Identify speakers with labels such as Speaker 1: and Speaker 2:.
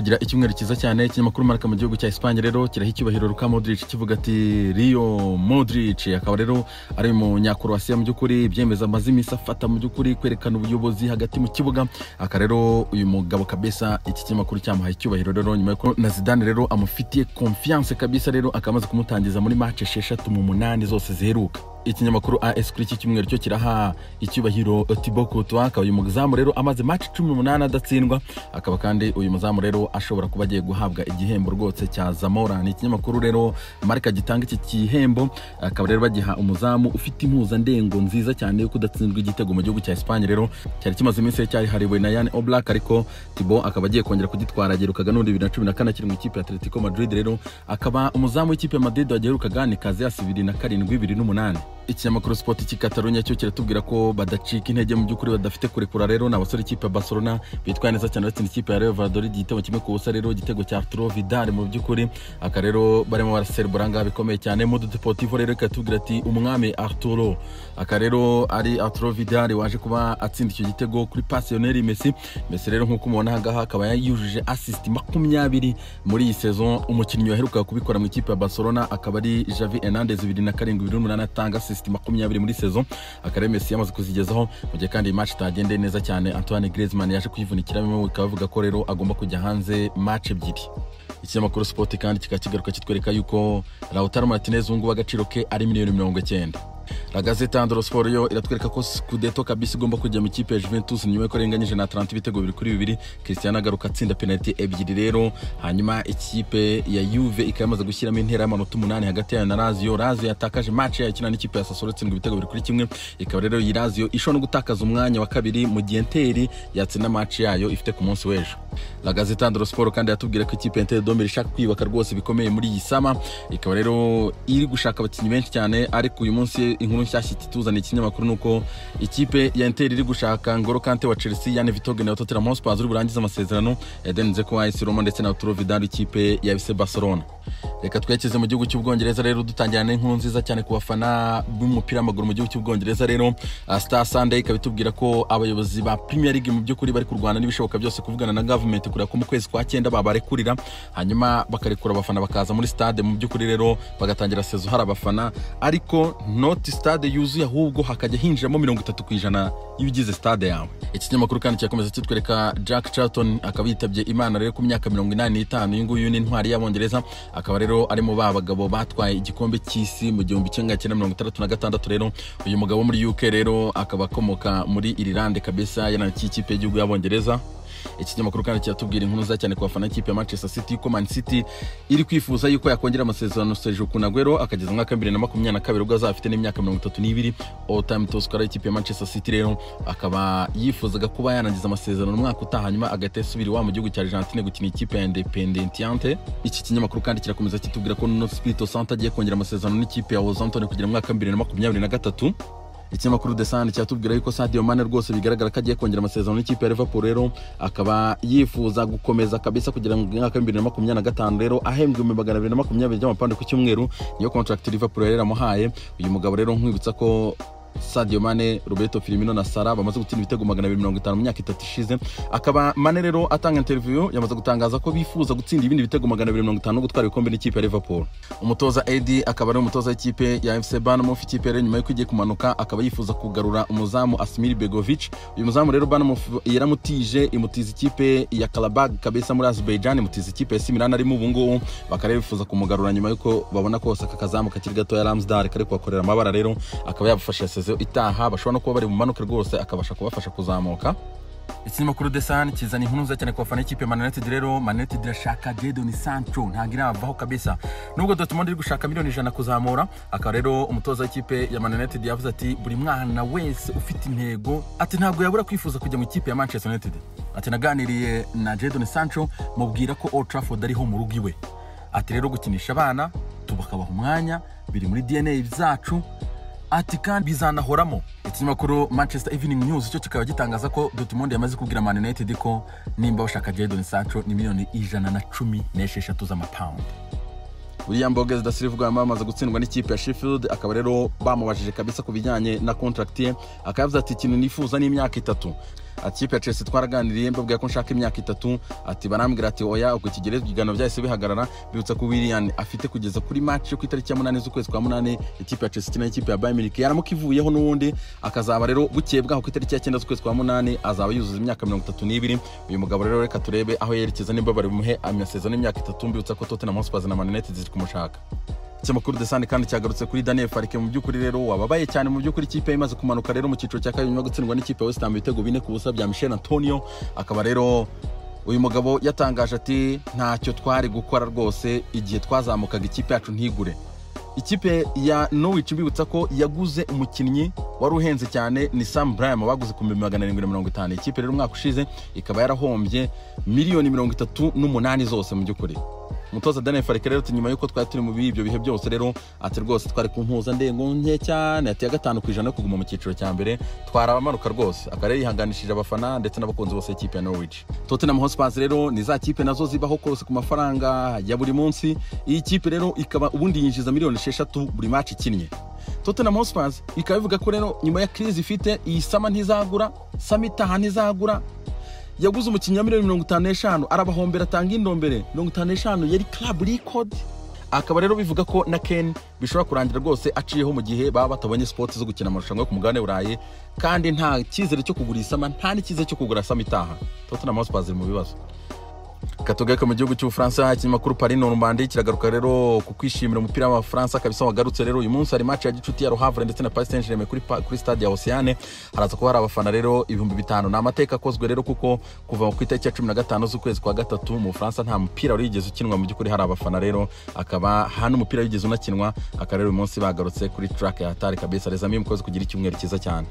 Speaker 1: Kugira icyumweru cyiza cyane. Ikinyamakuru Marca mu gihugu cya Espagne rero kiraha icyubahiro Luka Modric, kivuga ati Rio Modric akaba rero ari umunyakroatia mu by'ukuri, ibyemezo amaze iminsi afata mu by'ukuri kwerekana ubuyobozi hagati mu kibuga. Aka rero uyu mugabo kabisa iki kinyamakuru cyamuhaye icyubahiro rero nyuma yuko na Zidane rero amufitiye confiance kabisa, rero akaba amaze kumutangiza muri match 6 mu 8 zose ziheruka. Ikinyamakuru AS kuri iki cyumweru cyo kiraha icyubahiro Thibaut Courtois, akaba uyu muzamu rero amaze match 18 adatsindwa, akaba kandi uyu muzamu rero ashobora kuba agiye guhabwa igihembo rwose cya Zamora. Ni ikinyamakuru rero Marca gitanga iki gihembo, akaba rero bagiha umuzamu ufite impuzandengo nziza cyane yo kudatsindwa igitego mu gihugu cya Espagne. Rero cyari kimaze iminsi cyarihariwe na Jan Oblak, ariko Thibaut akaba agiye kongera kugitwara. Agerukaga n'ubundi 2014 akiri mu ikipe ya Atletico Madrid, rero akaba umuzamu w'ikipe ya Madrid wagerukaga ni Casillas 2007 2008. Ikinyamakuru Sport cy'i Catalonia cyo kiratubwira ko badacika intege mu by'ukuri, badafite kurekura. Rero ni abasore ikipe ya Barcelona bitwaye neza cyane, batsinda ikipe ya Real Valladolid igitego 1-0, rero igitego cya Arturo Vidal mu by'ukuri, aka rero barimo baraserebura ngaha bikomeye cyane. Mundo Deportivo rero ikatubwira ati umwami Arturo, aka rero ari Arturo Vidal waje kuba atsinda icyo gitego kuri passe Lionel Messi. Messi rero nk'uko mubona aha ngaha akaba yujuje assist 20 muri iyi saison. Umukinnyi waheruka kubikora mu ikipe ya Barcelona akaba ari Xavi Hernandez 2007 2008, atanga assist 20 muri saison, akaba Messi yamaze kuzigezaho. Mu gihe kandi iyi match itagendeye neza cyane, Antoine Griezmann yaje kuyivunikiramo, bikaba bivuga ko rero agomba kujya hanze match 2. Ikinyamakuru Sport kandi kikaba kigaruka kitwereka yuko Lautaro Martinez ubu ngubu agaciro ke ari miliyoni 90. La Gazzetta dello Sport yo iratwereka ko Scudetto kabisa igomba kujya mu ikipe ya Juventus nyuma yuko arenganyije na Atalanta ibitego 2-2, Cristiano agaruka atsinda penalty 2 rero. Hanyuma ikipe ya Juve ikaba yamaze gushyiramo intera y'amanota 8 hagati yayo na Lazio. Lazio yatakaje match yayo ikina n'ikipe ya Sassuolo itsindwa ibitego 2-1, ikaba rero iyi Lazio ishobora no gutakaza umwanya wa kabiri mu gihe Inter yatsinda match yayo ifite ku munsi w'ejo. La Gazzetta dello Sport kandi yatubwira ko ikipe ya Inter de Milan ishaka kwiyubaka rwose bikomeye muri iyi sama, ikaba rero iri gushaka abakinnyi benshi cyane. Ariko uyu munsi inkuru nshyashya ituzaniye ikinyamakuru nuko ikipe ya Inter iri gushaka N'Golo Kante wa Chelsea, Yann Vertonghen wa Tottenham Hotspur uri burangize amasezerano, Eden Dzeko wa AS Roma ndetse na Arturo Vidal ikipe ya FC Barcelona. Reka twekeze mu gihugu cy'Ubwongereza rero dutangira n'inkuru nziza cyane ku bafana b'umupira w'amaguru mu gihugu cy'Ubwongereza. Rero Star Sunday ikaba itubwira ko abayobozi ba Premier League mu by'ukuri bari kurwana n'ibishoboka byose kuvugana na government kureba ko mu kwezi kwa 9 babarekurira, hanyuma bakarekura abafana bakaza muri stade mu by'ukuri, rero bagatangira saison hari abafana, ariko not stade yuzuye, ahubwo hakajya hinjiramo 30% y'ibigize stade yawe. Iki kinyamakuru kandi cyakomeza kitwereka Jack Charlton akaba yitabye Imana rero ku myaka 85. Uyu nguyu ni intwari y'Abongereza, akaba rero ari mu ba bagabo batwaye igikombe cy'isi mu 1966. Rero uyu mugabo muri UK rero akaba akomoka muri Ireland kabisa, yananikiye ikipe y'igihugu y'Abongereza. Iki kinyamakuru kandi kiratubwira inkuru nziza cyane ku bafana b'ikipe ya Manchester City, ko Man City iri kwifuza yuko yakongera amasezerano Sergio Kun Aguero akageza mu mwaka wa 2022, ubwo azaba afite n'imyaka 32. All time top scorer y'ikipe ya Manchester City rero akaba yifuzaga kuba yarangiza amasezerano umwaka utaha, hanyuma agahita asubira iwabo mu gihugu cya Argentine gukina ikipe ya Independiente. Iki kinyamakuru kandi kirakomeza kitubwira ko Nuno Espirito Santo agiye kongera amasezerano n'ikipe ya Wolverhampton kugera mu mwaka wa 2023. Ikinyamakuru The Sun cyatubwira yuko Sadio Mane rwose bigaragara ko agiye kongera amasezerano n'ikipe ya Liverpool, rero akaba yifuza gukomeza kabisa kugira ngo mwaka wa 2025 rero ahembwe 220,000 by'amapawundi ku cyumweru, niyo contract Liverpool rero yamuhaye. Uyu mugabo rero nkwibutsa ko Sadio Mane, Roberto Firmino na Salah bamaze gutsinda ibitego 250 mu myaka 3 ishize. Akaba Mane rero atanga interview yamaze gutangaza ko bifuza gutsinda ibindi bitego 250 no gutwara ibikombe n'ikipe ya Liverpool. Umutoza Eddie akaba ari umutoza w'ikipe ya FC Bournemouth, ikipe rero nyuma yuko igiye kumanuka akaba yifuza kugarura umuzamu Asmir Begovic. Uyu muzamu rero Bournemouth yaramutije, imutiza ikipe ya Karabag kabisa muri Azerbaijan, imutiza ikipe ya AC Milan arimo ubu ngubu, bakaba bifuza kumugarura nyuma yuko babona ko aka kazamu kakiri gato ya Ramsdale kari kubakorera amabara, rero akaba yabafasha saison itaha, bashobora no kuba bari mu manuke rwose akabasha kubafasha kuzamuka. Ikinyamakuru The Sun kizana inkuru nziza cyane ku bafana b'ikipe ya Man United. Rero Man United irashaka Jadon Sancho, ntabwo iravaho kabisa nubwo Dortmund iri gushaka miliyoni 100 kuzamura. Akaba rero umutoza w'ikipe ya Man United yavuze ati buri mwana wese ufite intego ati ntabwo yabura kwifuza kujya mu ikipe ya Manchester United. Ati naganiriye na Jadon Sancho mubwira ko Old Trafford ariho mu rugo iwe. Ati rero gukinisha abana tubakabaha umwanya biri muri DNA zacu, ati kandi bizanahoramo. Ikinyamakuru Manchester Evening News cyo kikaba gitangaza ko Dortmund yamaze kubwira Man United ko nimba bashaka Jadon Sancho ni miliyoni 116 z'amapawundi. William Borges da Silva yamaze gutsindwa n'ikipe ya Sheffield, akaba rero bamubajije kabisa ku bijyanye na contract ye, akavuze ati ikintu nifuza ni imyaka 3. Ati ikipe ya Chelsea twaraganiriye, mbabwira ko nshaka imyaka 3, ati barambwira ati oya. Ubwo kigere ibiganiro byahise bihagarara. Bibutsa ko Willian afite kugeza kuri match yo ku itariki ya 8 z'ukwezi kwa 8, ikipe ya Chelsea ikina n'ikipe ya Bayern Munich, yaramuka ivuyeho n'ubundi akazaba rero bukeye bwaho ku itariki ya 9 z'ukwezi kwa 8 azaba yuzuza imyaka 32. Uyu mugabo rero reka turebe aho yerekeza, nimba bari bumuhe amasezerano y'imyaka 3. Mbibutsa ko Tottenham Hotspur na Man United ziri kumushaka. Ikinyamakuru The Sun kandi cyagarutse kuri Daniel Farke, mu by'ukuri rero wababaye cyane. Mu by'ukuri ikipe imaze kumanuka rero mu cyiciro cya kabiri nyuma yo gutsindwa n'ikipe ya West Ham ibitego 4-0 bya Michel Antonio. Akaba rero uyu mugabo yatangaje ati ntacyo twari gukora rwose igihe twazamukaga ikipe yacu ntigure. Ikipe ya Norwich, mbibutsa ko yaguze umukinnyi wari uhenze cyane, ni Sam Braham baguze ku 750,000. Ikipe rero umwaka ushize ikaba yarahombye miliyoni 38 zose. Mu by'ukuri umutoza Daniel Farke rero nyuma yuko twari turi mu ibyo bihe byose rero, ati rwose twari ku mpuzandengo nke cyane, ati ya 5% yo kuguma mu cyiciro cya mbere, twarabamanuka rwose. Akaba rero yihanganishije abafana ndetse n'abakunzi bose y'ikipe ya Norwich. Tottenham Hotspur rero ni za kipe nazo zibaho kose ku mafaranga ya buri munsi. Iyi kipe rero ikaba ubundi yinjiza miliyoni 6 buri match ikinnye. Tottenham Hotspur ikaba ivuga ko rero nyuma ya crise ifite iyi summer ntizagura, summer itaha ntizagura. Yaguze umukinnyi wa miliyoni 55 arabahombera, atanga indombere 55 yari club record. Akaba rero bivuga ko na Kane bishobora kurangira rwose aciyeho mu gihe baba batabonye spot zo gukina amarushanwa yo ku mugabane w'Uburayi, kandi nta cyizere cyo kugura isama, nta n'icyizere cyo kugura summer itaha. Tottenham Hotspur ziri mu bibazo. Katugaruka mu gihugu cy'Ubufaransa, ikinyamakuru Paris Normandie kiragaruka rero ku kwishimira umupira w'Abafaransa kabisa wagarutse. Rero uyu munsi hari match ya gicuti ya Le Havre ndetse na Paris Saint-Germain kuri stade ya Océane. Haraza kuba hari abafana rero 5000. Ni amateka akozwe rero, kuko kuva ku itariki ya 15 z'ukwezi kwa gatatu mu Bufaransa nta mupira wari wigeze ukinwa mu by'ukuri hari abafana. Rero akaba hano umupira wigeze unakinwa, akaba rero uyu munsi bagarutse kuri track ya hatari kabisa. Les amis, mukoze kugira icyumweru cyiza cyane.